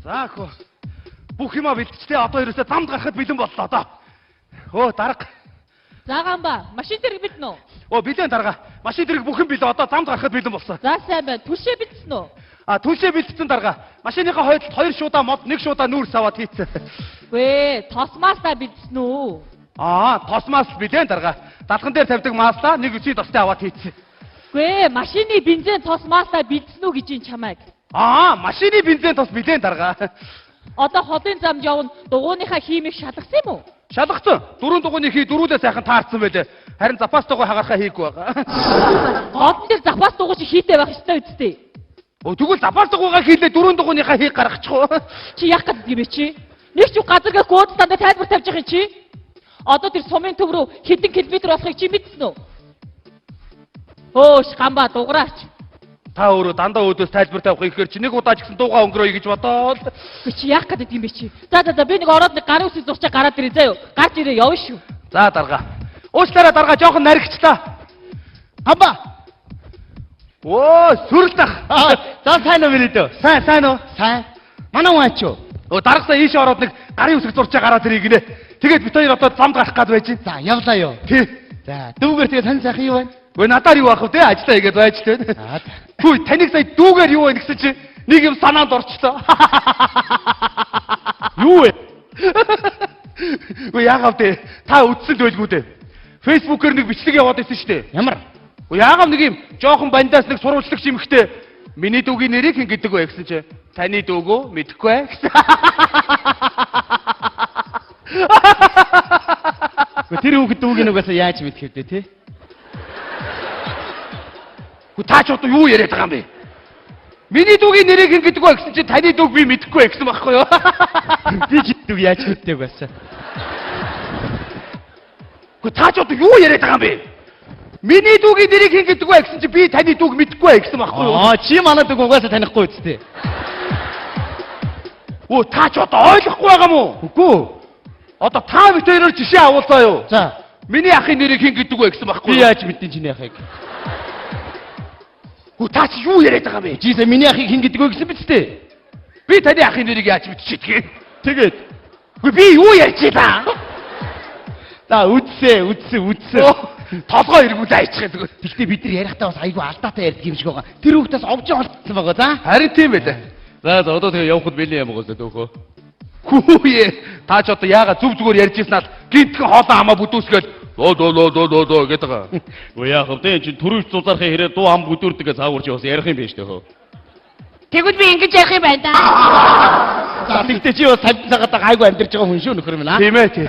За хөө. Бүх юмаа бэлтжтэй, одоо ерөөсөө замд гарахад бэлэн боллоо доо. Өө, дарга. За, Гамба, машин тэрэг бэлдэн үү? Өө, бэлэн, дарга. Машин тэрэг бүхэн бэлэн, одоо замд гарахад бэлэн болсон. За, сайн байна. Түлшээ бэлдсэн үү? А, түлшээ бэлдсэн, дарга. Машиныхаа хойдолд 2 шуудаа мод, 1 шуудаа нүүрс аваад хийцэн. Гүй, тос маслаа бэлдсэн үү? Аа, тос мас бэлэн, дарга. Далган дээр тавьдаг маслаа нэг үсий тостой аваад хийцэн. Гүй, машины бензин, тос, маслаа бэлдсэн үү гэж ин чамайг. Аа, машины бензин, тос бэлэн, дарга. Одоо холын замд явна, дугууныхаа хиймийг шалгасан юм уу? Шалгацсан. Дөрөв дугууны хий дөрүүлээ сайхан таарсан байлээ. Харин запас дугуй хагархаа хийхгүй байгаа. Голн дээр запас дугуй чи хийтэй байх ёстой үсттэй. Өө, тэгвэл запас дугуйгаа хийлээ, дөрөв дугууныхаа хийг гаргачих уу? Чи яах гэдэг юм бэ чи? Нэг ч газар гэх дандаа тайлбар тавьж байгаа юм чи? Одоо тэр сумын төв рүү хэдэн километр болохыг чи мэдсэн үү? Хөөш, Гамба, дуграач. Та өөрөө дандаа өөдөөс тайлбар тавих ихээр чи нэг удаа ч гэсэн дуугаа өнгөрөөе гэж бодоол. Би чи яах гэдэг юм бэ чи? За за за, би нэг ороод нэг гарын үсэг зурчаа гараад ирээ заяа. Гарч ирээ, явна шүү. За, дарга. Уучлаарай, дарга, жоохон наригчлаа. Гамба. Өө, сүрэл ах. За, сайн уу, мөрөдөө? Сайн, сайн уу? Сайн. Манай хүн ач юу? Өө, даргасаа ийшээ ороод нэг гарын үсэг зурчаа гараад ирээ гинэ. Тэгээд бид хоёр одоо замд гарах гад байж байна. За, явлаа юу? Тий. За, дүүгээр тэгээ тань сайхан юу байна? Өө, надаар юу ах вэ те, ажиллаа хийгээд байж тээ. За. Хүй, таныг сая дүүгээр юу байна гэсэн чи нэг юм санаанд орчлоо. Юу вэ? Өө, яагаад вэ? Та үдсэн л байлгүй дээ. Facebook-ээр нэг бичлэг яваад байсан шүү дээ. Ямар? Өө, яагаад нэг юм жоохон бандаас нэг сурвалжлагч эмэгтэй миний дүүгийн нэрийг хэн гэдэг вэ гэсэн чи таны дүүгөө мэдэхгүй гэсэн. Тэр хүүхэд дүүгийн угаасаа яаж мэдэх вэ те? Хүү, та ч одоо юу яриад байгаа юм бэ? Миний дүүгийн нэрийг хэн гэдэг вэ гэсэн чи таны дүүг би мэдэхгүй гэсэн байхгүй юу? Би чи дүүг яаж мэддэг байсан? Хүү, та ч одоо юу яриад байгаа юм бэ? Миний дүүгийн нэрийг хэн гэдэг вэ гэсэн чи би таны дүүг мэдэхгүй гэсэн байхгүй юу? Аа, чи манай дүүг угаасаа танихгүй үсттэй. Өө, та ч одоо ойлгохгүй байгаа юм уу? Үгүй. Одоо та бид хоёроор жишээ авуулаа юу? За. Миний ахын нэрийг хэн гэдэг вэ гэсэн байхгүй юу? Би яаж мэдэн чиний ахыг? Хөө, та чи юу яриад байгаа юм бэ? Чи сая миний ахыг хэн гэдэг вэ гэсэн биз дээ? Би таны ахын нэрийг яаж мэдчихэдгийг? Тэгээд. Үгүй, би юу ярьж байна? За, үдсээ, үдсээ, үдсээ. Толгой эргүүлээ айчих зүгээр. Гэхдээ бид нар ярихдаа бас айгүй алдаатай ярьдаг юм шиг байгаа. Тэр хүүхдээс овжин холдсон байгаа за. Харин тийм байлаа. За за, одоо тэгээ явхад бэлэн юм байгаа дөөхөө. Хүүе, та ч одоо яага зүв зүгээр ярьж ирсэн ал гинтхэн хоолоо хамаа бүдүүсгээл доо доо доо доо доо доо гэдэг байгаа. Үгүй, яах вэ? Чи түрүүч зузаархын хэрээр дуу хам бүдүүрдэг гэж цаагур чи бас ярих юм биш дөхөө. Тэгвэл би ингэж ярих юм байна да. За, тэгтээ чи бас 50 цагаад гайгүй амьдарч байгаа хүн шүү, нөхөр минь аа. Тийм ээ, тий.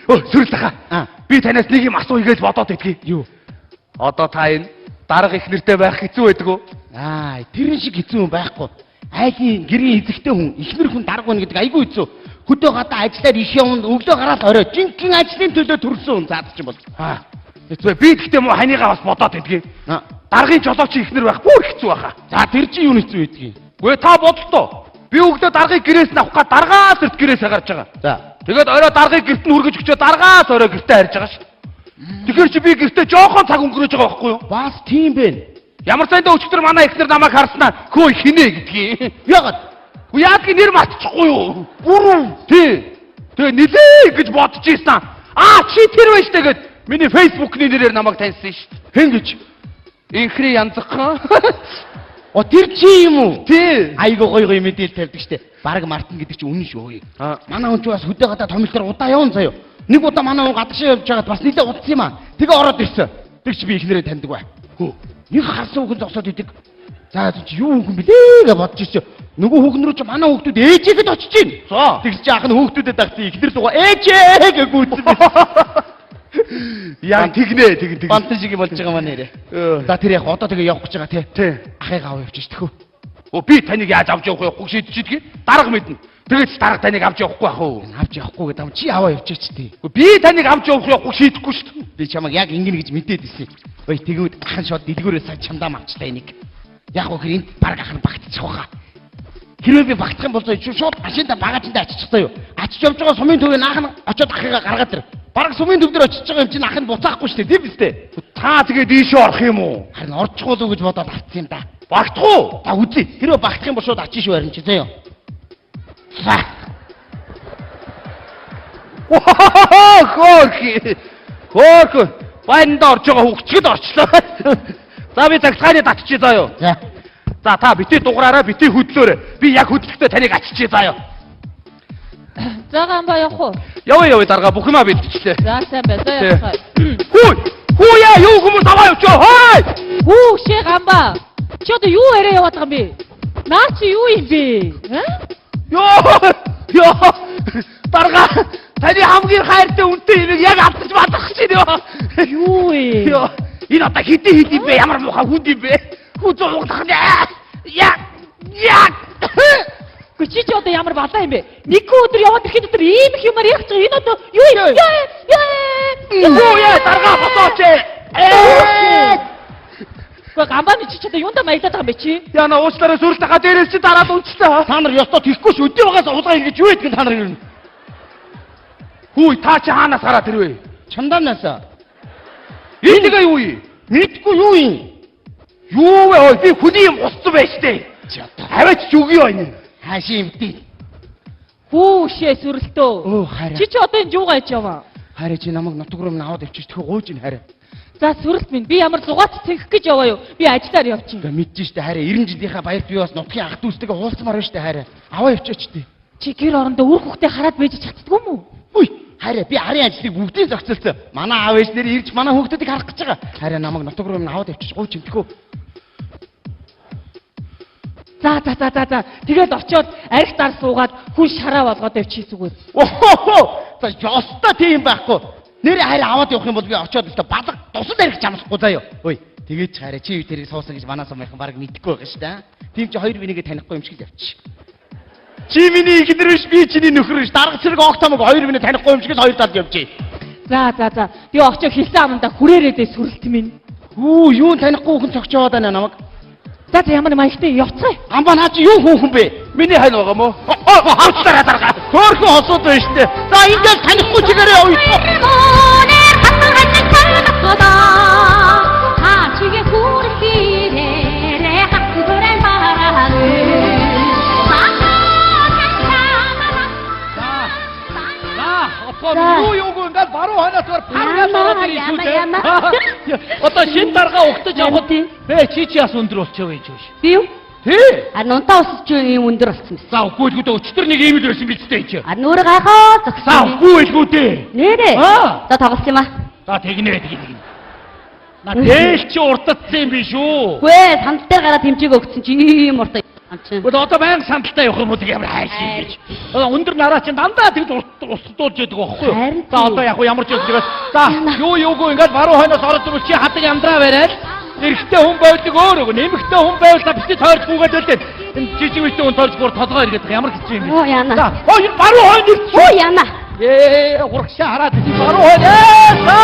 Өө, сүрэл таха. Би танаас нэг юм асууя гэж бодоод идэгий. Юу? Одоо та энэ дарга их нэртэй байх хэцүү байдаг уу? Аа, тэрэн шиг хэцүү юм байхгүй. Айлын гэрийн эзэгтэй хүн, ихнэр хүн дарга байна гэдэг айгүй хэцүү. Хөдөө гадаа ажиллаар их явна, өглөө гараад орой жинхэнэ ажлын төлөө төрсөн хүн заадаг юм бол. Аа. Хэцүү. Би тэгтээ муу ханыгаа бас бодоод идэгий. Даргын жолооч ихнэр байх бүр хэцүү байхаа. За, тэр чинь юу хэцүү байдгийг? Гүй, та бодлоо. Би өглөө даргыг гэрээс нь авах га даргаас эрт гэрээсээ гарч байгаа. За. Тэгээд орой даргыг гэрт нь хүргэж өчөө даргаас орой гэртээ харж байгаа шүү. Тэгэхээр чи би гэртээ жоохон цаг өнгөрөөж байгаа байхгүй юу? Бас тийм бэ. Ямар сайндаа өчигдөр манай эхнэр намайг харснаа хөө хинэ гэдгийг. Яагаад? Үгүй, яадгийг нэр мартчихгүй юу? Бүрүү. Тий. Тэгээ нилээ гэж бодож ийсэн. Аа, чи тэр байж тэгээд миний Facebook-ны нэрээр намайг таньсан шүү дээ. Хэн гэж? Инхри янзхан. О, тэр чи юм уу? Тий. Айгуу гоё гоё мэдээлэл тавьдаг штэ. Бараг мартна гэдэг чи үнэн шүү. Манай хүн чи бас хөдөө гадаа томил дээр удаа явна заяа. Нэг удаа манай хүн гадагшаа явж байгаад бас нилээ удсан юм аа. Тэгээ ороод ирсэн. Тэг чи би эхнэрээ таньдаг бай. Хөө. Нэг харсан хүн зогсоод идэг. За, чи юу хүн бэлээ гэж бодож ирсэн. Нөгөө хүүхэн рүү чи манай хүүхдүүд ээжихэд очиж гин. За. Тэгс чи ах нь хүүхдүүдэд дагсан эхнэр рүүгээ ээжээ гэж гүйцсэн. Яг тэгнэ, тэгнэ, тэгнэ. Бантан шиг болж байгаа маа нэрээ. За, тэр яг одоо тэгээ явах гэж байгаа тий. Тий. Ахыг аваа явчих тэхүү. Өө, би таныг яаж авч явах явахгүй шийдэж идэгий. Дарга мэднэ. Тэгээд дарга таныг авч явахгүй ах уу? Авч явахгүй гэдэг юм чи аваа явчих тий. Би таныг авч явах явахгүй шийдэхгүй шүү дээ. Би чамайг яг ингэнэ гэж мэдээд ирсэн. Ой, тэгвэл ах нь шууд дэлгүүрээ сая чамдаа мавчлаа энийг. Яг үхээр энд баг ах нь багтчих واخа. Хэрвээ би багтах юм бол шууд машиндаа багажиндаа аччих таа юу. Ачиж явж байгаа сумын төвийн наах нь очиод ахыгаа гаргаад ир. Бараг сумын төв дээр очиж байгаа юм чинь ах нь буцаахгүй шүү дээ, тийм биз дээ? Та тэгээд ийшээ орох юм уу? Харин орчих болов гэж бодоод авцсан юм да. Багтах уу? Та үзье. Хэрвээ багтах юм бол шууд ачиж шүү харин чи заяа. За. Хөөх. Хөөх. Байнд орж байгаа хүүхчгэд орчлоо. За би загсгааны татчих заа юу. За. За та бити дугаараараа бити хөдлөөрэй. Би яг хөдлөхдөө таныг аччихъя заа юу. За гамба явах уу? Яваа яваа дарга бүх юмаа бэлтчихлээ. За сайн бай. За явах. Хүү! Хүү яа юу хүмүүс аваа явчих. Хой! Хүү шээ гамба. Чи одоо юу яриа яваад байгаа юм бэ? Наа чи юу юм бэ? Аа? Йоо! Йоо! Дарга таны хамгийн хайртай үнэтэй юмыг яг алдаж бадах чинь ёо. Юу вэ? Йоо! Энэ одоо хэдий хэд юм бэ? Ямар муухай хүнд юм бэ? Хүн зуугдах нь. Я! Я! Гэхдээ чи чи одоо ямар балаа юм бэ? Нэгэн өдөр яваад ирэхэд дотор ийм их юмар яг ч энэ одоо юу юм? Яа! Яа! Хүү яа дарга босооч. Ээ! Гэхдээ гамбаны чи ч одоо юундаа маяглаад байгаа юм бэ чи? Яна уучлаарай сүрэл тагаа дээрээс чи дараад унчлаа. Та нар ёстой тийхгүй ш өдөө багаас хулгай хийж юу гэдгийг та нар юм. Хүү та чи хаанаас гараад ирвэ? Чамдаанаас. Энэ тэгээ юу юм? Мэдгүй юу юм? Юу вэ? Ой би хүний юм усцсан байж тээ. Чи одоо Аваач үгүй байна. хаашаа юмдээ. Хүү шээ сүрэлтөө. Өө хайраа. Чи чи одоо энэ юугаа хийж яваа? Хайраа чи намайг нутаг руу минь аваад явчих тхөө гуйж ин хайраа. За сүрэлт минь би ямар зугаац цэнхэх гэж яваа юу? Би ажиллаар явчих. Ингээ мэдэж штэ хайраа 90 жилийнхаа баярт би бас нутгийн ах дүүстэйгээ уулзмаар байна штэ хайраа. Аваа явчихаач тээ. Чи гэр орондоо үр хүүхдээ хараад байж чаддгүй юм уу? Үгүй хайраа би арын ажлыг бүгдийг зохицолцсон. Манай аав ээж нэр ирж манай хүүхдүүдийг харах гэж байгаа. Хайраа намайг нутаг руу минь аваад явчих гуйж ин тхөө. За за за за за. Тэгээд очиод арх дар суугаад хүн шараа болгоод явчих зүгээр. Охоо. За ёстой тийм байхгүй. Нэр хайраа аваад явах юм бол би очиод өстө балга тусал арих чамсахгүй заяа. Ой тэгээд ч хайраа чи юу тэрийг суусан гэж манай сумынхан баг мэдэхгүй байгаа штэ. Тийм чи хоёр бинийгээ танихгүй юм шиг л явчих. Чи миний ихнэр биш би чиний нөхөр биш. Дарга цэрэг огт хамаг хоёр минь танихгүй юм шиг л хоёр талд явжээ. За за за. Би очиод хэлсэн амандаа хүрээрээ дээ сүрэлт минь. Хүү юу танихгүй хүн цогч яваад байна намайг. За за ямар маягтай явцгаая. Амба наа чи юу хүн хүн бэ? Миний хань байгаа мó? Уучлаарай дарга. Хөөхөн хосууд байна штэ. За ингээд танихгүй чигээрээ явъя. Мөнөр хатан хажиг танахда хачигэ хүрхирээрэ хатгурэн барааны За, одоо юу юугүй ингээд баруун хойноос зүгээр паргаад ороод ирэх шүү дээ. Одоо шин дарга угтаж явхад бэ чи чи бас өндөр болчихоо гэж юу. Би юу? Тий. А нунтаа усч юм өндөр болсон байсан. За үгүй л гүдэ өчтөр нэг ийм л байсан биз дээ чи. А нүрэ гайхаа За зогссон. үгүй л гүдэ. Нэрээ. Аа. За тоглолт юм аа. За тэгнэ тэгнэ. На дээл чи уртдсан юм биш үү? Үгүй ээ, сандал дээр гараад хэмжээг өгсөн чи ийм урт юм чинь. Гэхдээ одоо баян сандалтай явах юм уу тэг ямар хайш юм гэж. Одоо өндөр нараа чинь дандаа тэгж уртдуулж яадаг байхгүй юу? Харин За одоо яг ямар ч юм тэгээс за юу юугүй ингээд баруун хойноос ороод ирвэл чи хадаг амьдраа барайл. Эрэгтэй хүн байвал өөр үг, нэмэгтэй хүн байвал та бити тойрч гүгээд байлээ. Энэ жижиг мэт хүн тойрч гур толгой эргээд ямар хэцүү юм бэ? Оо яана. За, оо энэ баруун хойно ирсэн. Оо яана. Ээ, урагшаа хараад чи баруун хойно. Ээ, за.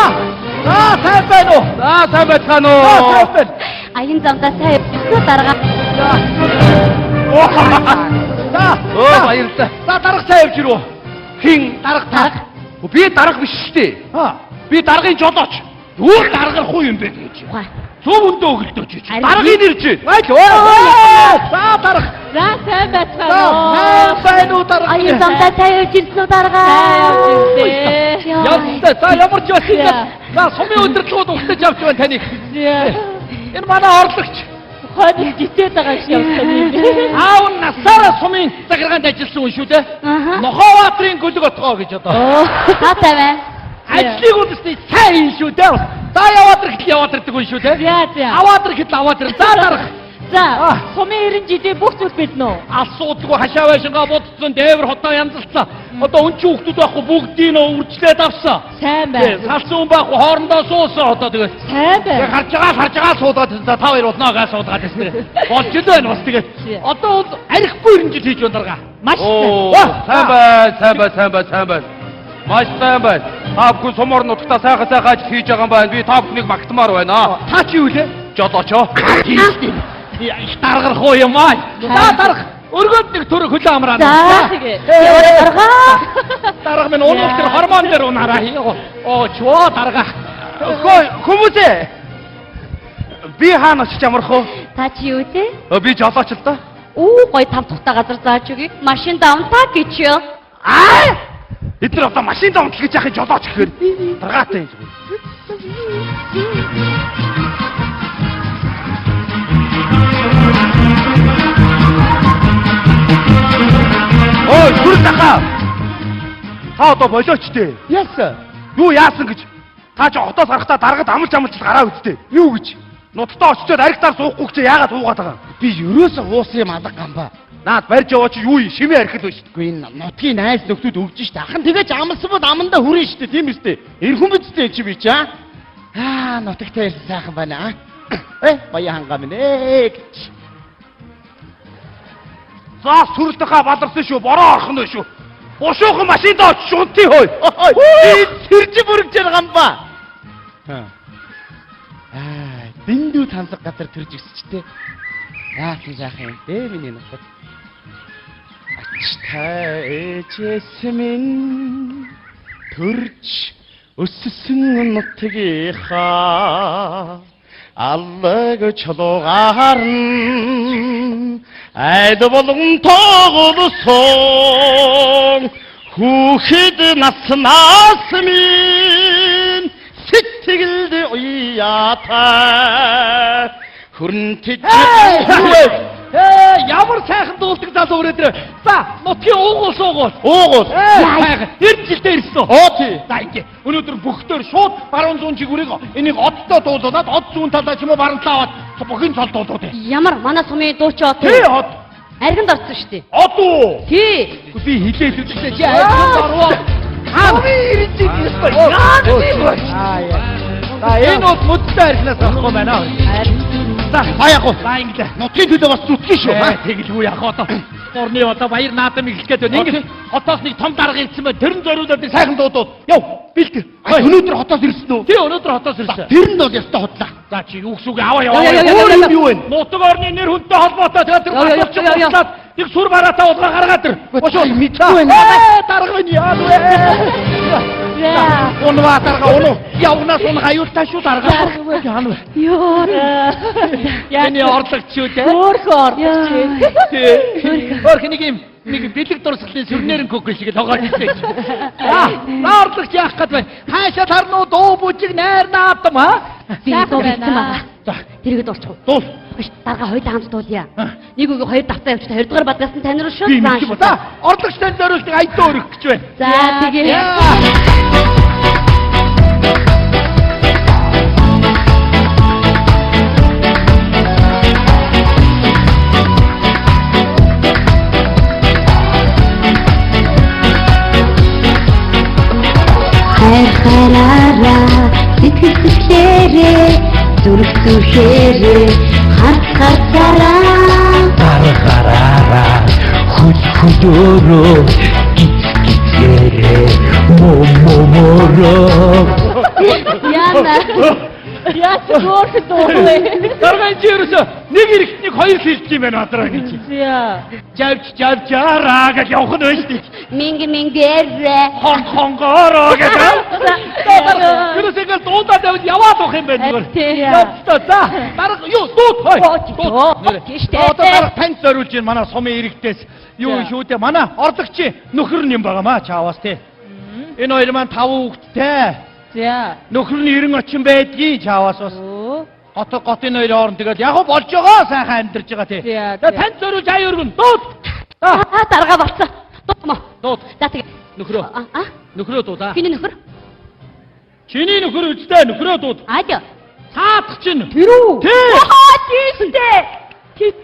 За, сайн байна уу? За сайн байцгаана За, уу? сайн байна. Аян замдаа сайн явчихсан дарга. За. Өө баярлалаа. За, дарга сайн явж ирв. Хин Дарга дарга. Би дарга биш шүү дээ. Аа. Би даргын жолооч. Юу даргарах уу юм бэ гэж. Ухаа. Зөв өндөө өглөөч чи. Харин Даргын нэр чи. Айл. За дарга. За сайн байцгаана За уу? сайн байна уу дарга? Аян замдаа сайн явж ирсэн үү дарга? Сайн явж ирсэн. Явцтай. За ямар ч байсан За. За сумын удирдлагууд угтаж авч байна таныг. За. Энэ манай орлогч. Хойно гитээд байгаа шиг явсан юм. Аав нь насаараа сумын захиргаанд ажилласан хүн шүү дээ. Аха. Нохообаатарын гөлөг отгоо гэж одоо. Оо, та сайн байна. Ажлыг үндэсний сайн юм шүү дээ. За яваад ирэхэд яваад ирдэг хүн шүү дээ. За за. Аваад ирэхэд л аваад ирнэ. За дарга. За Аа. сумын 90 жилийн бүх зүйл бэлнэ үү? Асуудалгүй хашаа байшингаа будсан, дээвэр хотоо янзалцсан. Одоо өнчин хүүхдүүд байхгүй бүгдийг нь үрчлээд авсан. Сайн Тэ, байна. Салсан хүн байхгүй хоорондоо суусан одоо тэгээд. Сайн Тэгээ байна. харж байгаа харж байгаа суугаад байсан. За та хоёр болно гаа суугаад байсан. Болж л байна бас тэгээд. Одоо бол арихгүй 90 жил хийж байна дарга. Маш сайн. Оо сайн бай, сайн бай, сайн бай, сайн бай. Маш сайн бай. Та бүхэн сумор нутагта сайхан сайхан ажил хийж байгаа юм байна. Би та бүхнийг магтмаар байна. Та чи юу лээ? Жолооч оо. Тийштэй. Их даргарах уу юм аа. За дарга. Өргөөд нэг төрөг хөлөө амраа. За. Тэгээ. Яваа дарга. Дарга минь унах тэр хормон дээр унаараа. Оо чөө дарга. Хөө хүмүүсээ. Би хаана очиж амрах вэ? Та чи юу те? Би жолооч л доо. Үү гой там тухтай газар зааж өгье. Машин давтаа гэж юу? Аа! Эдгээр одоо машин давтал гэж яхах жолооч гэхээр даргаатай юм зүгээр. Ой, сүрэл дахаа. Та одоо болооч дээ. Яасан? Юу яасан гэж? Та ч хотоос гарахдаа даргад амлж амлж гараа үсттэй. Юу гэж? Нутагтаа очичоод аригтаар суухгүй гэж яагаад суугаад байгаа юм? Би ерөөсөө уусан юм алга гамбаа. Наад барьж яваа чи юу юм? Шимээ архил байна шүү дээ. Үгүй энэ нутгийн найз нөхдүүд өгж штэ. Ахан тэгэж амлсан бол амандаа хүрэн штэ, тийм үстэй. Эр хүн бидтэй чи би чи аа. Аа, нутагтай ирсэн сайхан байна аа. Э, баян хангаа минь ээ гэж. За сүрэлтэхаа баларсан шүү. Бороо орох нь шүү. Бушуухан машинд очиж унтъя хөөе. Би сэрж бүргэж байгаа юм ба. Аа, дэндүү тансаг газар төрж өсчтэй. Яасан жаахан юм бэ миний нутаг. Ач та ээжээс минь төрж өссөн нутгийнхаа аллаг чулуугаар нь айд болгон тоглосон хүүхэд наснаас минь сэтгэлд уяатай хөрөнтөж Ээ, ямар сайхан дуулдаг залуу өрөө дээр. За, нутгийн уугуул суугуул. Уугуул. Ээ, 90 жилдээ ирсэн. Оо тий. За ингээ. Өнөөдөр бөхтөр шууд баруун зүүн чигүрийг энийг одтой дуулуулад од зүүн талаа ч юм уу баруун талаа аваад бүхэн цол дуулууд. Ямар манай сумын дууч од. Тий од. Аргинд орсон шүү дээ. Од уу. Тий. Би хилээд үзлээ. Чи аргинд орвоо. Хаа 90 жил ёстой. Яа тийм ба. За энэ бол мөдтэй архинаас авахгүй байна. За А яг уу. За инглээ. Нутгийн төлөө бас зүтгэн шүү. Тэгэлгүй яг одоо. Дурны одоо баяр наадам эхлэх гээд байна. Ингээд хотоос нэг том дарга ирсэн байна. Тэрэн зориулаад нэг сайхан дуудууд. Яв, бэлт. Өнөөдөр хотоос ирсэн үү? Тий, өнөөдөр хотоос ирсэн. Тэр нь бол ёстой худлаа. За чи юу гэсэн үг аваа яваа. Өөр юм юу вэ? Нутаг орны нэр хүнтэй холбоотой тэгээд тэр баталж худлаад нэг сүр бараатай улгаа гаргаад ир. Бошоо мэдгүй байна. Ээ, дарга минь яа вэ? Унваа дарга уну. Явнаас унах аюултай шүү дарга. Яа вэ? Йоо. Яны орлогч шүү дээ. Хөөхөн орлогч. Хөөх нэг юм нэг бэлэг дурсгалын сүрнэрэн кокол шиг л тоогоод ирсэн. За, орлогч яах гээд байна? Хаашаа тарнуу дуу бүжиг найр наадам аа? Би дуу бэлдсэн байгаа. За, Тэрийг дуулчих уу? дуул. Дарга хоёулаа хамт дуулъя. Нэг үгүй хоёр давтаа явчихсан. Хоёрдугаар бадгаас нь тань руу шууд Би мэдчих. За, орлогч тань зориултыг аялдаа өргөх гэж байна. За, тэгээ. Хайр хайраараа сэтгэл сэтгэлээрээ зүрх зүрхээрээ харц харцаараа Гар гараараа хөл хөлөөрөө гиз гизээрээ мө мө мөрөө. Яна. Яа ч хөөхөн дуу вэ? Дарга энэ чи ерөөсөө нэг эрэгтнийг хоёр хэлж юм байна бадраа гэж. Яа. Жавж жавжаараа гэж явах нь байна шүү дээ. Минг мингэрээ. Хон хонгоороо гэж. Ерөөсөө ингээл дуудаад байвал яваад явах юм байна зүгээр. Явцдаа. За дарга юу дууд хой. Дууд. Тийштэй. Одоо дарга танд зориулж байна манай сумын иргэдээс юу шүү дээ. Манай орлогчийн нөхөр нь юм байгаа маа чаавас тий. Энэ хоёр маань 5 хүүхэдтэй. За. Нөхөр нь 90 очин байдгийг чаавас бас. Гот готын хоёр хооронд тэгэл яг болж байгаа сайхан амьдарч байгаа тий. За танд зориулж аяа өргөн. Дууд. Аа дарга болцсон. Дууд мó. Дууд. За тэгээ. Нөхрөө. Аа. Нөхрөө дуудаа. Чиний нөхөр? Чиний нөхөр үстэй нөхрөө дууд. Аа. Цаадах чинь. Тэр үү? Тий. Аа тийштэй.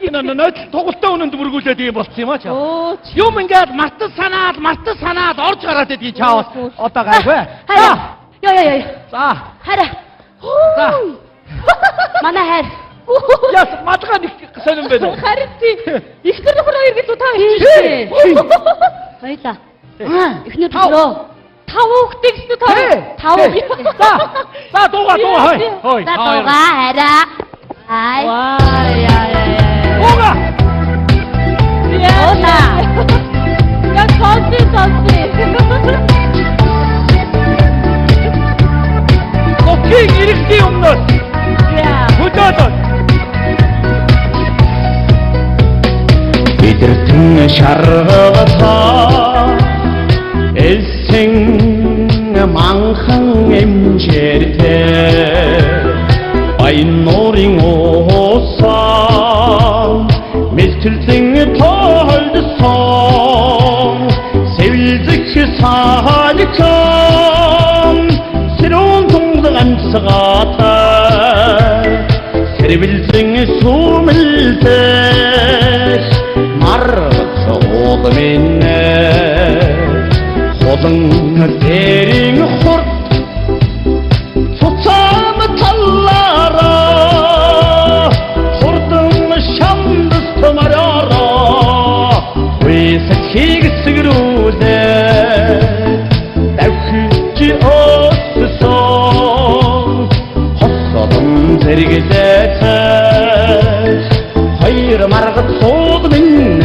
Нойд тугалтай үнэнд бүргүүлээд ийм болцсон юм аа чаа. Оо. Юм ингээд мартан санаад, мартан санаад орж гараад байдгийг чаавас. Одоо гайгүй. Хараа. Йоо ёо ёо. За. Хараа. За. Манай хайр. Яс мадгаа нэг сонирн байна уу? Харин тий. Эхнэр нөхөр хоёр гэж та Тийштэй. хэлчихсэн. Хоёлаа. Эхнэр нөхрөө. Тав хүүхдээ гэсэн үү та? Тав. За. За дууга дууга хой. Хой. За дууга хараа. Ай. Ваа яа яа. Дууга. Яа. Я цонци цонци. Нутгийн иргэдийн өмнөөс Яа. хөдөөлөө. шаргалаа элсэн манхан эмчээртэй баян нуурын уусан мэлтэлзэн тоолсон сэвэлзэх салхан сэрүүн тунгалаг амьсгаатай сэрвэлзэн сүмэлзэх маргац уул минь хулан дэрийн хурд цуцаан талаараа хурдан шамдас томороо уйсахийг сэгрүүлээ давхиж өссөн хосолон зэрэглээцэх хоёр маргад сууд минь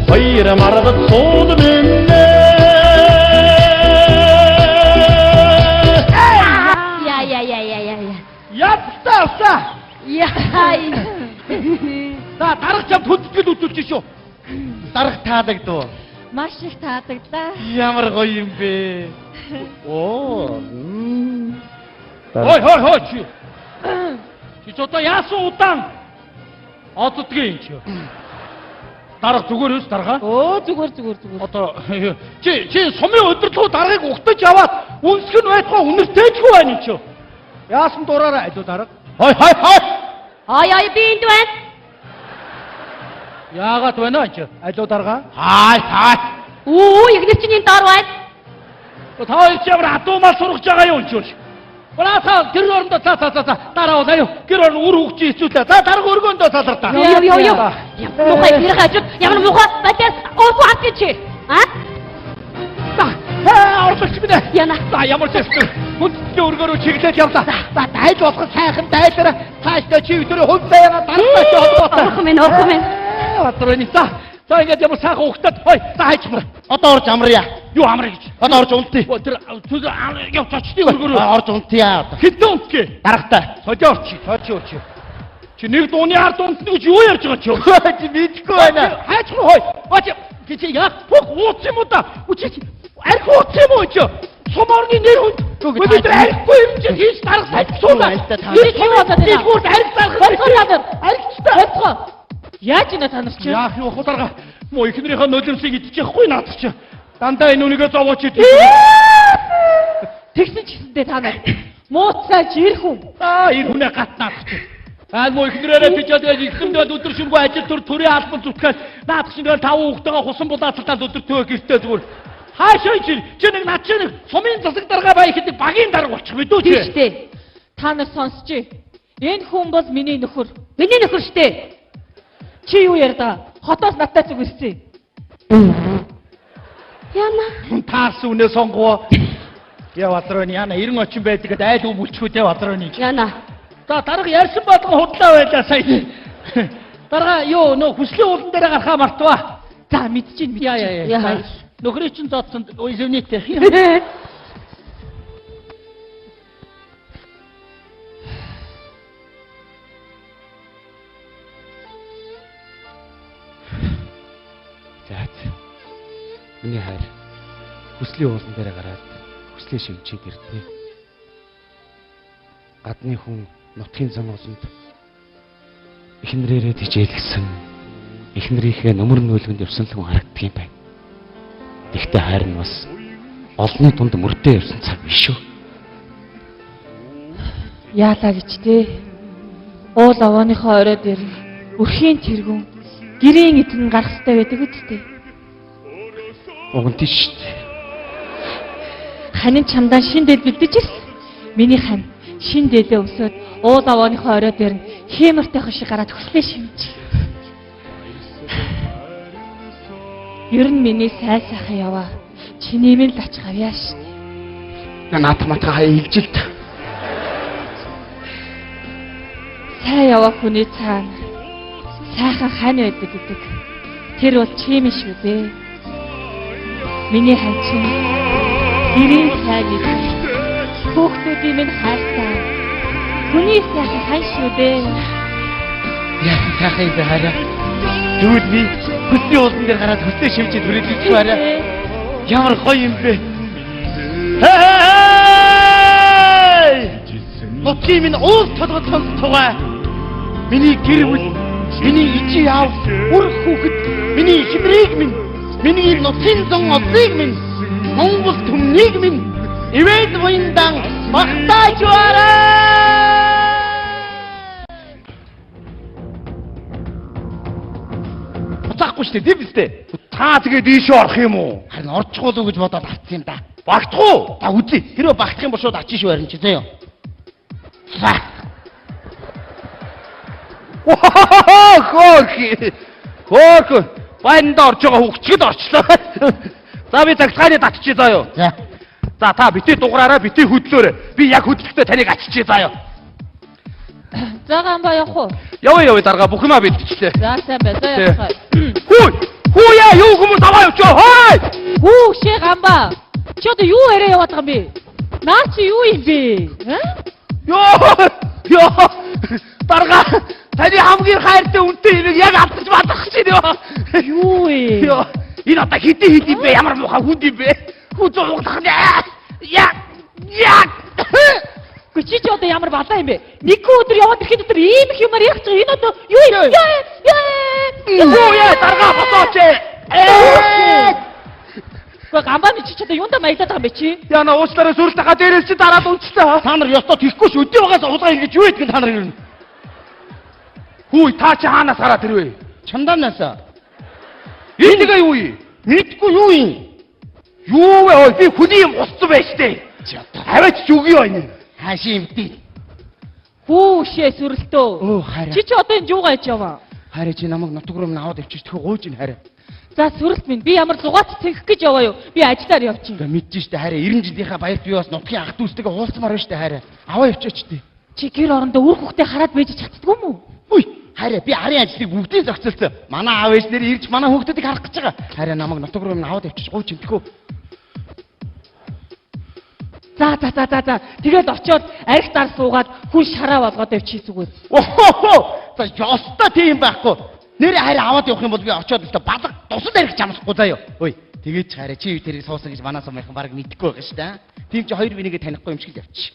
хоёр маргад сууд минь. Я. Явтаа. Яа. За дарга чамд хүндэтгэл үзүүлж шүү. Дарга таалагдав. Маш их таалагдлаа. Ямар гоё юм бэ? Оо. Хой хой хой чи. Чи ч одоо яасан удаан оддгийн юм чи. Дарга зүгээр өс дарга. Өө зүгээр. Одоо чи сумын удирдлага даргыг угтаж аваад үнсэх нь байтугай үнэртэйжгүй байна юм чи. Яасан дураараа алуу дарга. Хой хой хой. Ай би энд байна. Яагаад байна чи? Алуу дарга. Хай хай. Үү, игнэр чинь энэ доор байна. Та хоёр чи ямар адуу мал сургаж байгаа юм чи? Браата гэр орондоо за дараа бол аюу гэр орон үр хөвгч хэцүүлээ. За дарга өргөөндөө салгартаа. Йоо. Ямар муухай гэр хажууд ямар муухай бадаас уух хат чи. А? За орлогч минь ээ. Яна. За ямар ч хэвчээ. Хүндтэй өргөөрөө чиглээд явлаа. За дайж болох сайхан дайлаараа цаашдаа чи өдрөө хувь заяагаа даргаач холбоотой. Орхон минь, орхон минь. Бадрын за. За ингээд ямар сайхан ухтаад хой. За хайчмар. Одоо орж амрая. Юу амрая гэж. Одоо орж унтъя. Тэр явж очтыг өргөөрөө. Орж унтъя одоо. Хэдэн унтгий? Даргатай. Содио орчи. Содио орчи. Чи нэг дууны ард унтна гэж юу ярьж байгаа чи? Чи мэдэхгүй байна. Хайчмар хой. Бач чи яг бүх ууц юм уу да? Чи арх ууц юм уу чи? Сум орны нэр хүнд. Бид нар архигүй юм чи хийж дарга салцуулаа. Тэр юм болоод байна. Дэлгүүрт арх зарах. Бодгоо та нар. Архичтай. Бодгоо. Яаж ина та нар чи? Яах юм хуу дарга. Муу эхнэрийнхээ нулимсыг идчихэхгүй наад чи. Дандаа энэ үнийгээ зовооч идэх. Тэгсэн ч гэсэндээ та нар мууцаа чи ир хүн. Аа ир хүнээ гат наад чи. Аа муу эхнэрээрээ бичээд эхнэрдээ өдөр шөнөгүй ажил төр төрийн албан зүтгэл наад чи ингээл таван хүүхдтэйгээ хусан булаацалтаад өдөр төө гэртээ зүгээр. Хаашаа чи чи нэг над чи нэг сумын засаг дарга бай ихэд багийн дарга болчих мэдүү чи. Тийм штэ. Та нар сонсч. Энэ хүн бол миний нөхөр. Миний нөхөр штэ. Чи юу ярьд байгаа? Хотоос надтай зүг ирсэн. Яна. Таарсан үнэ сонгоо. Яа бадрын яна 90 очин байдаг гэдээ айл өмөлчхүү те бадрын. Яна. За дарга ярьсан болгон худлаа байлаа сая. Дарга юу нөө хүслийн уулан дээр гарахаа мартваа. За мэдчихээн мэдчихээн. Яа. Нөхрийн чинь зодсон извините. За. Миний хайр хүслийн уулан дээр гараад хүслээ шимчээд ирдээ. Гадны хүн нутгийн зам ууланд эхнэрээрээ тижээлгсэн эхнэрийнхээ нүмер нүүлгэнд явсан л хүн харагддаг юм байна. Тэгвэл хайр нь бас олонний дунд мөрдөө явсан цаг биш үү? Яалаа гэж те. Уул овооныхоо орой дээр өрхийн тэргүүн гэрийн эдэн гарах хэрэгтэй байдаг үсттэй. Уг нь тийш шүү дээ. Ханин чамдаа шин дэл бэлдэж ирсэн. Миний хан шин дээлээ өмсөөд уул овооныхоо орой дээр нь хиймортой шиг гараад хүслээ шимж. Ер нь миний сай сайхан яваа. Чиний минь л ач гавьяа шүү дээ. Наад матга хаяа илжилт. Сайн яваа хүний цаана сайхан хань байдаг гэдэг. Тэр бол чим шүү дээ. Миний хан чинь гэрийн сайн гэдэг. Хүүхдүүдийн минь хайртай. Хүний сайхан хань шүү дээ. Яасан сайхан юм бэ хараа. Тэгвэл би хөлсний уулан дээр гараад хөлсөө шивжиж хүрээлчих барай. Ямар гоё юм бэ? Хей! Нутгийн минь уул толгой тугай. Миний гэр бүл, миний ижи яав, үр хүүхэд, миний эхнэрийг минь, миний нутгийн зун одлыг минь, Монгол түмнийг минь ивэд буяндан магтааж барай. Буцаахгүй шүү дээ, тийм биз дээ. Та тэгээ дийшээ орох юм уу? Харин орчих болов гэж бодоод авцсан юм да. Багтах уу? Та үзье. Тэрөө багтах юм бол шууд ачиж шүү харин чи заяа. За. Хөөх. Хөөх. Баянд орж байгаа хүүхчгэд орчлоо. За би цагтгааны татчих заяа. За. За та бити дугаараараа бити хөдлөөрэй. Би яг хөдлөхдөө таныг аччихъя заяа. За гамба явах уу? Яваа яваа дарга бүх юмаа бэлтчихлээ. За сайн бай. За явах. Хүү! Хүү яа юу хүмүүс аваа явчих. Хой! Хүү шээ гамба. Чи одоо юу яриа яваад байгаа юм бэ? Наа чи юу юм бэ? Йоо! Йоо! Дарга таны хамгийн хайртай үнэтэй юмыг яг алдаж бадах чинь ёо. Юу вэ? Йоо! Энэ одоо хэдий хэдий бэ? Ямар муухай хүнд юм бэ? Хүү зуглах нь. Я! Я! Гэхдээ чи ч одоо ямар балаа юм бэ? Нэгэн өдөр яваад ирэхэд дотор ийм их юмар яг ч энэ одоо юу юм? Яа! Яа! Юу яа дарга босооч. Гэхдээ гамбаа чи ч одоо юунда маягдаад байгаа юм бэ чи? Яна уучлаарай сүрэл тагаа дээрээс чи дараад унчлаа. Та нар ёстой тийхгүй ш өдөө багаас хулгай хийж юу гэдгийг та нар юм. Хүү та чи хаанаас гараад ирвэ? Чамдаанаас. Энэ тэгээ юу юм? Мэдгүй юу юм? Юу вэ? Ой би хүний юм устсан байж тээ. Чи одоо Аваач үгүй байна. хаашаа юмдээ. Хүү шээ сүрэлтөө. Өө хараа. Чи ч одоо энэ юугаа хийж яваа? Хараа чи намайг нутаг руу минь аваад явчих тхөө гуйж ин хараа. За сүрэлт минь би ямар зугаач цэгэх гэж яваа юу? Би ажиллаар явчих. Ингээ мэдэж штэ хараа 90 жилийнхаа баярт би бас нутгийн ах дүүстэйгээ уулзмаар байна штэ хараа. Аваа явчихаач тээ. Чи гэр орондоо үр хүүхдээ хараад байж чаддгүй юм уу? Үгүй хараа би арын ажлыг бүгдийг зохицолцсон. Манай аав ээж нэр ирж манай хүүхдүүдийг харах гэж байгаа. Хараа намайг нутаг руу минь аваад явчих гуйж ин тхөө. За за за за за. Тэгэл очиод арх дар суугаад хүн шараа болгоод явчих зүгээр. Охоо. За ёстой тийм байхгүй. Нэр хараа аваад явах юм бол би очиод өстө балга тусад арих чамсахгүй заяа. Ой тэгээд ч хараа чи тэрийг суусан гэж манай сумынхан баг мэдэхгүй байгаа шүү дээ. Тийм чи хоёр бинийг танихгүй юм шиг л явчих.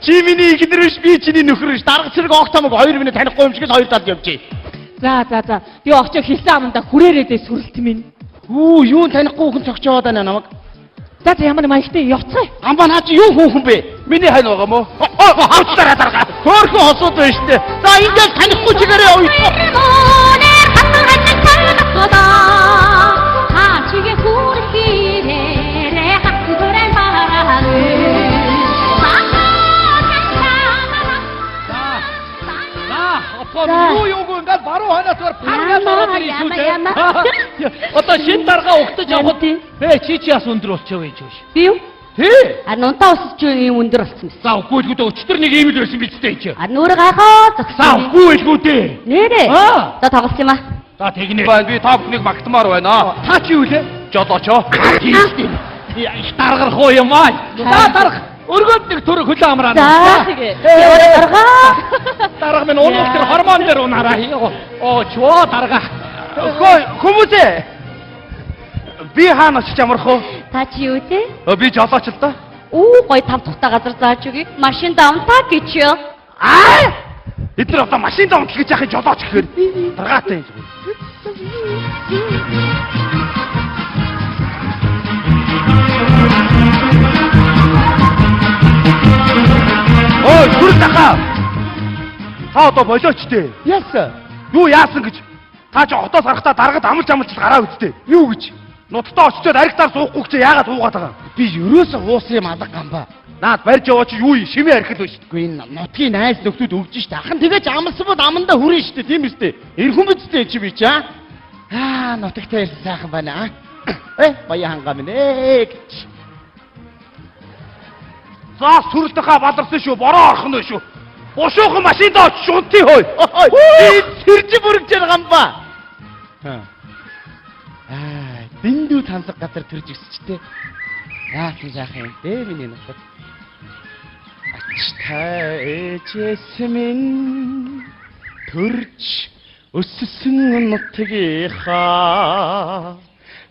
Чи миний эхнэр биш би чиний нөхөр биш. Дарга цэрэг огт хамаг хоёр минь танихгүй юм шиг л хоёр талд явчих. За за за. Би очиод хэлсэн амандаа хүрээрээ дээ сүрэлт минь. Хүү юу танихгүй хүн цогч яваад байна намайг. За за ямар маягтай явцгаая. Амба наа чи юу хүүхэн бэ? Миний хань байгаа мó? Уучлаарай дарга. Хөөхөн хосууд байна штэ. За ингээд танихгүй чигээрээ явъя. За юу юугүй ингээд баруун хойноос зүгээр паргаад ороод ирэх шүү дээ. Одоо шин дарга угтаж явхад бэ чи чи бас өндөр болчихоо гэж биш. Би юу? Тий. А нунтаа усч юу ийм өндөр болсон юм. За үгүй л гүдэ өчтөр нэг ийм л байсан биз дээ чи. А нүрэ гайхаа зогссон. За үгүй л гүдэ. Нэрээ. Аа. За тоглох юм аа. За тэгнэ. Би та бүхнийг магтмаар байна. Та чи юу лээ? Жолооч. Тийм шүү дээ. Их даргарх уу юм аа. За дарга. Өргөд нэг төрөг хөлөө амраа. За тэгээ. Яваа даргаа. Дарга минь унуул тэр хормон дээр унаараа. Оо чөө дарга. Хөө хүмүүсээ. Би хаана очиж амрах вэ? Та чи юу те? Би жолооч л да. Үү гой там тухтай газар зааж өгье. Машин давтаа гэж юу? Аа! Эдгээр одоо машин давтал гэж яхах жолооч гэхээр даргаатай юм зүгээр. Ой, сүр дахаа. Та одоо болооч тээ. Яасан? Юу яасан гэж? Та чи хотоос гарахдаа даргад амлж амлж гараа үсттэй. Юу гэж? Нутагтаа очичоод аригтаар суухгүй гэж яагаад суугаад байгаа юм? Би ерөөсөө уусан юм алга гамбаа. Наад барьж яваа чи юу юм? Шимээ архил байж. Үгүй энэ нутгийн найз нөхдүүд өгж штэ. Ахан тэгэж амлсан бол амандаа хүрэн штэ тийм үстэй. Эр хүн бидтэй чи би чи аа. Аа нутагтаа ирсэн сайхан байна аа. Э баян хангаа минь ээ гэж. За сүрлэхээ баларсан шүү. Бороо орох нь шүү. Бушуухан машинд очиж унтъя хөөе. Би сэрж бүргэж байгаа юм ба. Аа, дэндүү тансаг газар төрж өсчтэй. Яасан жаахан юм бэ миний нутаг. Ач та ээжээс минь төрж Өссөн нутгийнхаа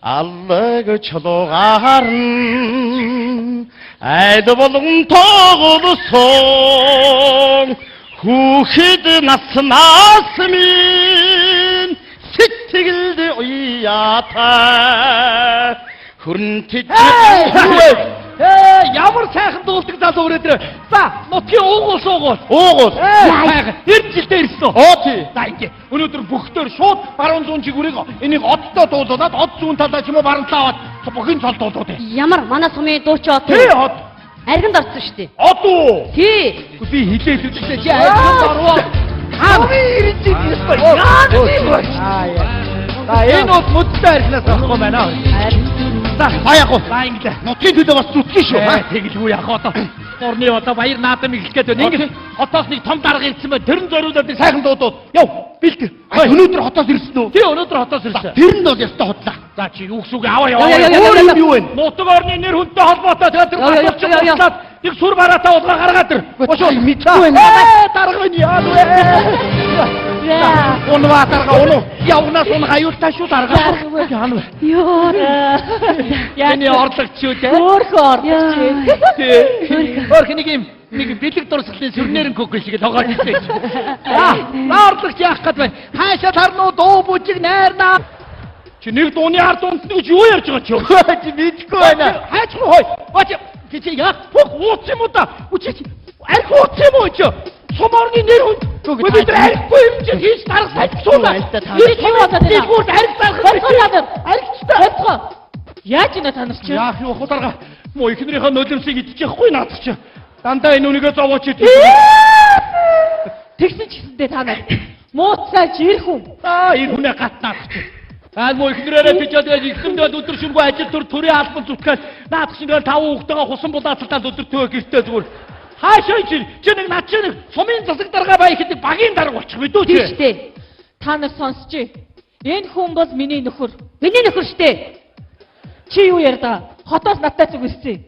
аллаг чулуугаар нь айд болгон тоглосон хүүхэд наснаас минь сэтгэлд уяатай хөрөнтөж. Ээ, ямар сайхан дуулдаг залуу өрөөд ирээ. За, нутгийн уугуул суугуул. Уугуул. Ээ, сайхан. 90 жилдээ ирсэн үү? Оо тий. За, ингээ. Өнөөдөр бөхтөр шууд баруун зүүн чигүрийг энийг одтой дуулуулад од зүүн талаа ч юм уу баруун талаа аваад бүхэн цол дуулууд. Ямар манай сумын дуучин од. Тий, од. Аргинд орсон шүү дээ. Од уу. Тий. Би хилээд үзлээ. Чи аргинд орвоо. Хаа 90 жил ёстой. Яа тийм вэ? За, энэ бол мөдтэй архинаас авахгүй байна. За, А яг уу. за инглээ. Нутгийн төлөө бас зүтгэн шүү. Ээ, тэгэлгүй яах одоо. Дурны одоо баяр наадам эхлэх гээд байна. Ингээд хотоос нэг том дарга ирсэн байна. Тэрэн зориулаад нэг сайхан дуудууд. Яв, бэлт. Өнөөдөр хотоос ирсэн үү? Тий, өнөөдөр хотоос ирсэн. Тэр нь бол ёстой худлаа. За, чи юу гэсэн үг аваа яваа. Яа, яа, яа, Өөр яа, юм юу вэ? Нутаг орны нэр хүнтэй холбоотой тэгээд тэр Яа, яа, баталж яа, яа. буслаад нэг сүр бараатай улгаа гаргаад ир. Бошоо мэдгүй байна. Ээ, дарга минь яа вэ? Яа. Унваа дарга уну. Явнаас унах аюултай шүү дарга. Яа вэ? Йоо. Яа. Миний орлогч юу те? Хөөхөн орлогч. Хөөх нэг юм нэг бэлэг дурсгалын сөрнөрөн кокол шиг л хогоож ирсэн. За, орлогч яах гээд байна? Хаашаа тарнуу дуу бүжиг найрнаа. Чи нэг дууны ард унтна гэж юу ярьж байгаа чи? Чи мэдгүй байна. Хайч руу хой. Бач чи чи яах бүх ууц юм уу да? Үчи чи арх ууц юм уу чи? Сум орны нэр хүн. Үгүй, Бид нар архигүй юм чи хийж дарга салцуулаа. Альта та. Юу болоод байна? Дэлгүүрт арх дарга. Болцоо та нар. Архичтай. Болцоо. Яаж ина та нар чи? Яах юм хударга? Муу эхнэрийнхээ нулимсыг идчихэхгүй наад чи. Дандаа энэ үнийгээ зовооч идэх. Тэгсэн ч гэсэндээ та нар мууцааж ир хүн. Аа энэ хүнээ гат наад чи. Аа муу эхнэрээрээ тийж тэгээд эхнэрдээ өдөр шөнөгүй ажил төр төрийн албан зүтгэл наад чи тэгэл таван хүүхдтэйгээ хусан булаацалтаад өдөр төө гэртээ зүгээр. Хаашаа чи чи нэг над чи нэг сумын засаг дарга бай гэдэг багийн дарга болчих мэдүү Тийм чи. шүү дээ. Та нар сонсч. Энэ хүн бол миний нөхөр. Миний нөхөр шүү дээ. Чи юу ярьдаа? Хотоос надтай зүг ирсэн.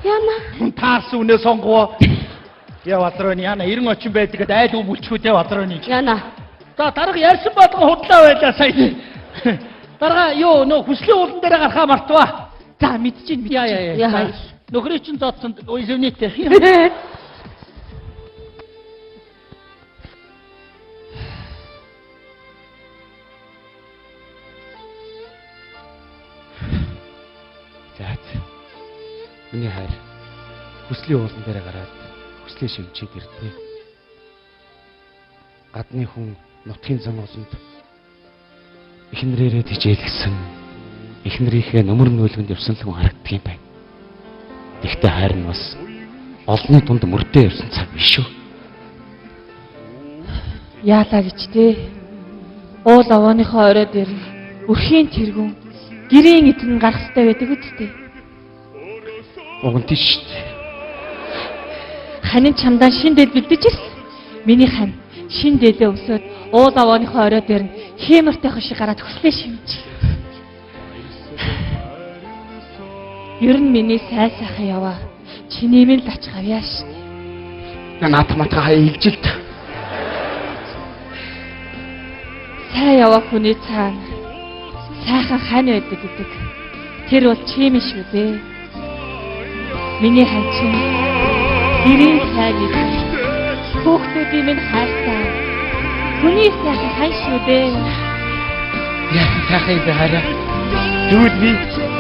Яна. Хүн таарсан үнээ сонгоо. Яа бадрын яна 90 очин байдаг гэдэг айл өмөлчхүү те бадрын. Яна. За дарга ярьсан болгон худлаа байлаа сая. Дарга юу нөө хүслийн уулан дээр гарахаа мартваа. За мэдчихээн мэдчихээн. Яа яа Яа. яа. Нөхрийн чинь зодсон извините. За. Миний хайр хүслийн уулан дээр гараад хүслээ шимчээд иртээ. Гадны хүн нутгийн зам олонд эхнэрээрээ тижээлгсэн эхнэрийнхээ нүмер нөлгөнд явсан л хүн харагддаг юм байна. Тэгтээ хайр нь бас олонний дунд мөрдөө явсан цаг биш шүү. Яалаа гэж те. Уул овооныхоо орой дээр өрхийн тэргүүн гэрийн эзэн гарах хэрэгтэй байдаг үсттэй. Уг нь тийш шүү дээ. Ханин чамдаа шин дэл бэлдэж ирсэн. Миний хан шин дээлээ өмсөөд уул овооныхоо орой дээр нь хиймортой шиг гараад хүслээ шимж. Ер нь миний сай сайхан яваа. Чиний минь л ач гавьяа шүү дээ. Наад матга хаяа илжилт. Сайн яваа хүний цаана сайхан хань байдаг гэдэг. Тэр бол чим шүү дээ. Миний хан чинь гэрийн сайн гэдэг. Хүүхдүүдийн минь хайртай. Хүний сайхан хан шүү дээ. Яасан сайхан юм бэ хараа. Тэгвэл би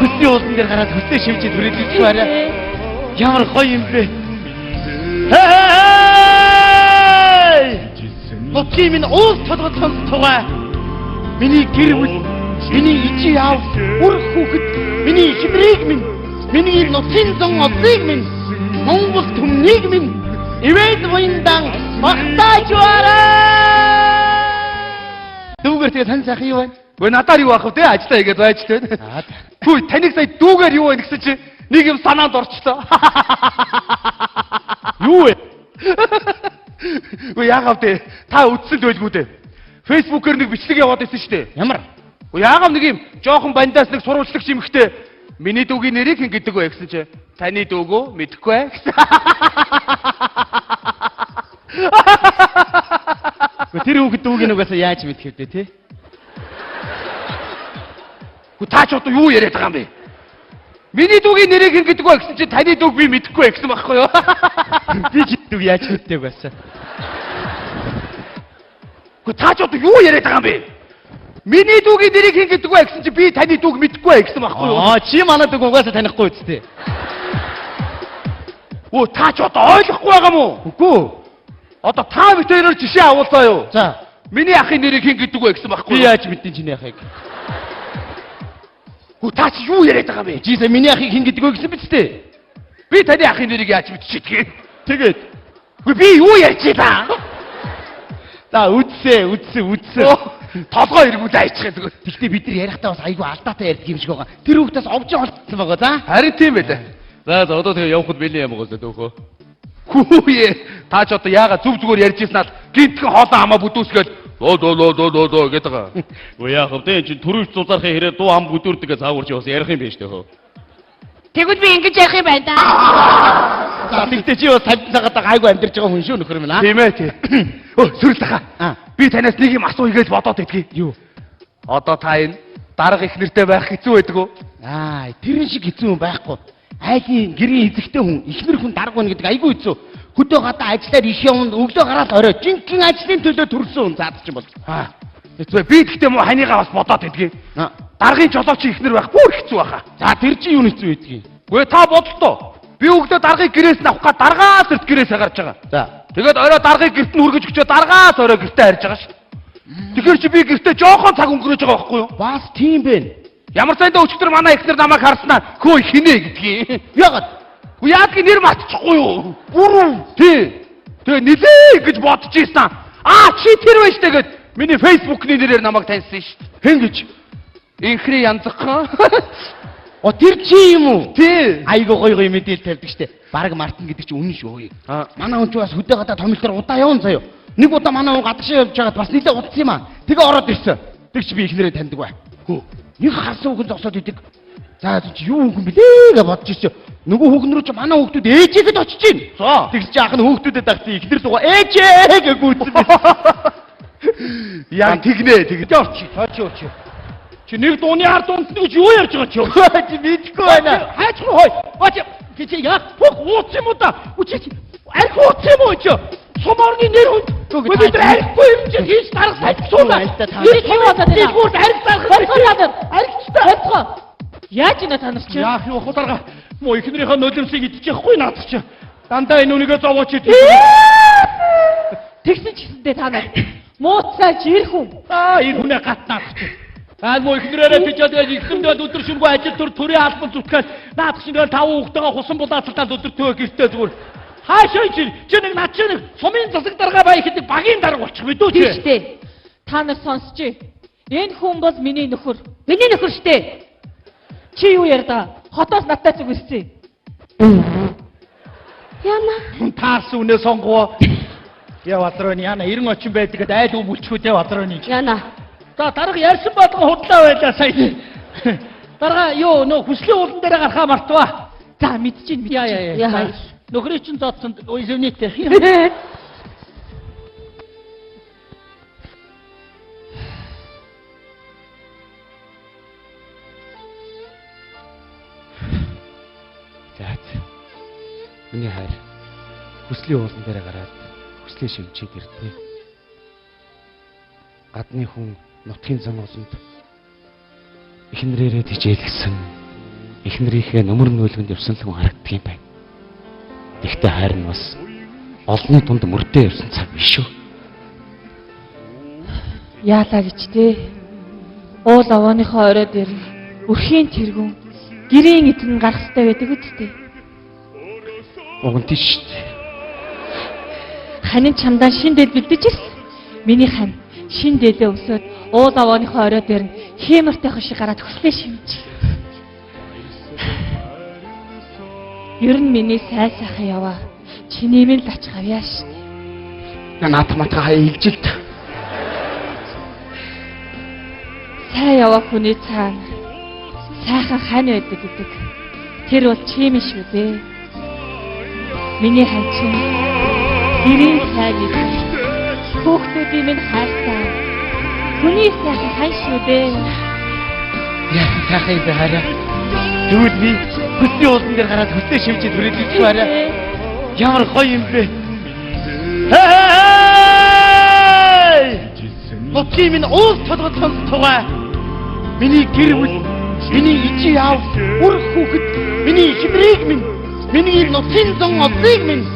хөсний уулан дээр гараад хөсөө шивжиж хүрээд ирчих хараа. Ямар гоё юм бэ? Хей! Нутгийн минь уул толгой сонсцогоо. Миний гэр бүл, миний ичи яав, үр хүүхэд, миний эхнэрийг минь, миний нутгийн зон одлыг минь, Монгол түмнийг минь ивэл буяндан магтааж бараа. Дүүгээр тэгээ тань сайхан юу байна? Гүй надаар юу ах вэ те ажиллаа хийгээд байж тээ. Хүй таныг сая дүүгээр юу вэ гэсэн чи нэг юм санаанд орчлоо. Юу вэ? Гүй яагаад вэ? Та үдсэн л байлгүй дээ. Facebook-ээр нэг бичлэг яваад байсан шүү дээ. Ямар? Гүй яагаад нэг юм жоохон бандаас нэг сурвалжлагч эмхтэй миний дүүгийн нэрийг хэн гэдэг вэ гэсэн чи таны дүүгөө мэдэхгүй ээ гэсэн. Гэхдээ тэр хүүхэд дүүгийн угаасаа яаж мэдэх вэ те? Хүү та ч одоо юу яриад байгаа юм бэ? Миний дүүгийн нэрийг хэн гэдэг вэ гэсэн чинь таны дүүг би мэдэхгүй гэсэн байхгүй юу? Би ч дүүг яаж мэддэг байсан. Хүү та ч одоо юу яриад байгаа юм бэ? Миний дүүгийн нэрийг хэн гэдэг вэ гэсэн чинь би таны дүүг мэдэхгүй гэсэн байхгүй юу? Аа чи манай дүүг угаасаа танихгүй үсттэй. Өө та ч одоо ойлгохгүй байгаа юм уу? Үгүй. Одоо та бид хоёроор жишээ авуулаа юу? За. Миний ахын нэрийг хэн гэдэг вэ гэсэн байхгүй юу? Би яаж мэдэн чиний ахыг? Хөө та чи юу яриад байгаа юм бэ? Чи сая миний ахыг хэн гэдэг вэ гэсэн биз дээ? Би таны ахын нэрийг яаж мэдчихдэг юм? Тэгээд. Үгүй би юу ярьж байна? За үдсээ, үдсээ, үдсээ. Толгой эргүүл айчих юм зүгээр. Гэхдээ бид нар ярихдаа бас айгүй алдаатай ярьдаг юм шиг байгаа. Тэр хүүхдээс овжин холдсон байгаа за. Харин тийм байлаа. За за одоо тэгээ явхад бэлэн юм гоосоо төөхөө. Хүүе та ч одоо яагаад зүв зүгээр ярьж ирсэн ал гинтхэн хоолоо хамаа бүдүүсгээл доо доо доо доо доо доо гэдэг байгаа. Үгүй яах вэ? Энэ чинь төрөвч зузаархын хэрээр дуу хам бүдүүрдэг гэж цаагуур чи бас ярих юм биш төөхөө. Тэгвэл би ингэж ярих юм байна да. За тэгтээ чи бас 50 цагаад гайгүй амьдарч байгаа хүн шүү нөхөр минь аа. Тийм ээ тий. Өө сөрөл таха. Би танаас нэг юм асууя гэж бодоод идэгье. Юу? Одоо та энэ дарга их нэртэй байх хэцүү байдаг уу? Аа тэрэн шиг хэцүү юм байхгүй. Айлын гэрийн эзэгтэй хүн, ихнэр хүн дарга байна гэдэг айгүй хэцүү. Хөдөө гадаа ажиллаар их явна, өглөө гараад орой жинхэнэ ажлын төлөө төрсөн хүн заадаг чинь бол. Аа. Хэцүү. Би тэгтээ муу ханыгаа бас бодоод идэгье. Даргын жолооч ихнэр байх бүр хэцүү байхаа. За тэр чинь юу хэцүү байдгийг? Үгүй та бодлоо. Би өглөө даргыг гэрээс нь авах га даргаас эрт гэрээсээ гарч байгаа. За. Тэгээд орой даргыг гэрт нь хүргэж өчөө даргаас орой гэртээ харж байгаа ш. Тэгэхээр чи би гэртээ жоохон цаг өнгөрөөж байгаа байхгүй юу? Бас тийм бэ. Ямар саяндаа өчигдөр манай эхнэр намайг харснаа хөө хинэ гэдгийг. Яагаад? Үгүй яадгийг нэр мартчихгүй юу? Буруу. Тий. Тэгээ нилээ гэж бодож ийсэн. Аа чи тэр байж тэгээд миний фэйсбүүкний нэрээр намайг таньсан шүү дээ. Хэн гэж? Инхри янзхан. О тэр чи юм уу? Тий. Айгуу гоё гоё мэдээлэл тавьдаг штэ. Бараг мартна гэдэг чи үнэн шүү. Манай хүн чи бас хөдөө гадаа томил дээр удаа явна заяо. Нэг удаа манай хүн гадагшаа явж байгаад бас нилээ удсан юм аа. Тэгээ ороод ирсэн. Тэг чи би эхнэрээ таньдаг бай. Хөө. Нэг харсан хүүхэн зогсоод идэг. За чи юу хүүхэн блээ гэж бодож ирсэн. Нөгөө хүүхэн рүү чи манай хүүхдүүд ээжихэд очиж гин. За. Тэгс чи ах нь хүүхдүүдэд дагсан эхнэр лугаа ээжээ гэж гүйцсэн би. Яг тэгнэ тэгнэ. Орчи, тооч орчи. Чи нэг дууны ард унтна гэж юу ярьж байгаа чи? Чи мэдэхгүй байна. Хайч руу хой. Бач чи яг бүх ууц юм уу да? Үчи чи арх ууц юм уу чи? Сум орны нэр хүн. Бид нар архгүй юм чи хийж дарга салцуулаа. Юу болоод байна? Бүр арх дарга. Болоод Архичтай. Болцгоо. Яаж ина та нар чи? Яах юм хударга. Муу эхнэрийнхээ нулимсыг идчихэхгүй наад чи. Дандаа энэ үнийгээ зовооч идэх. Тэгсэн ч гэсэндээ та нар мууцаа жир хүн. Аа энэ хүнээ гат наад чи. Аа муу эхнэрээрээ тижээд эхнэрдээ өдөр шөнөгүй ажил төр төрийн албан зүтгэл наад чи тэгэл таван хүүхдтэйгээ хусан булаацалтаад өдөр төө гэртээ зүгээр. Хаашаа чи чи нэг над чи нэг сумын засаг дарга бай гэдэг багийн дарга болчих мэдүү чи. Тийм штэ. Та нар сонсч. Энэ хүн бол миний нөхөр. Миний нөхөр штэ. Чи юу ярьдаа? Хотоос надтай зүг ирсэн. Яна. Таарсан үнэ сонгоо. Я вадрын яна 90 очин байдаг гэдээ айл өмөлчхүү те вадрын. Яна. За дарга ярьсан болгон худлаа байлаа сая. Дарга юу нөө хүслийн уулан дээр гарахаа мартваа. За мэдчихээн мэдчихээн. Яа яа. Нөхрийн чинь зодсон извините. За. Миний хайр хүслийн уулан дээр гараад хүслээ шимчээд иртээ. Гадны хүн нутгийн зам олонд эхнэрээрээ тижээлгсэн эхнэрийнхээ нүмер нөлгөнд явсан л хүн харагддаг юм байна. Тэгтээ хайр нь бас олонний дунд мөрдөө явсан цаг биш шүү. Яалаа гэж те. Уул овооныхоо орой дээр өрхийн тэргүүн гэрийн эзэн гарах хэрэгтэй байдаг үсттэй. Уг нь тийш шүү дээ. Ханин чамдаа шин дээл бэлдэж ирсэн. Миний хань шин дээлээ өмсөөд уул овооныхоо орой дээр нь хиймортой хошиг гараад хүслээ шимж. Ер нь миний сай сайхан яваа. Чиний минь л ач гавьяа шүү дээ. Наат матга хаяа илжилт. Сайн яваа хүний цаана сайхан хань байдаг гэдэг. Тэр бол чим шүү дээ. Миний хань чинь гэрийн сайн нэг. Хүүхдүүдийн Нутгийн минь хайртай. Хүний сайхан хань шүү дээ. Яасан сайхан юм бэ хараа. Тэгвэл би хөсний уулан дээр гараад хөсөө шивжиж хүрээлчих хараа. Ямар гоё юм бэ. Хей! Нутгийн минь уул толгой тугай. Миний гэр бүл, миний ичи яав, үр хүүхэд, миний эхнэрийг минь, миний нутгийн зун одлыг минь,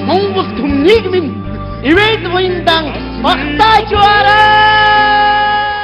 Монгол түмнийг минь ивэд буяндан магтааж барай.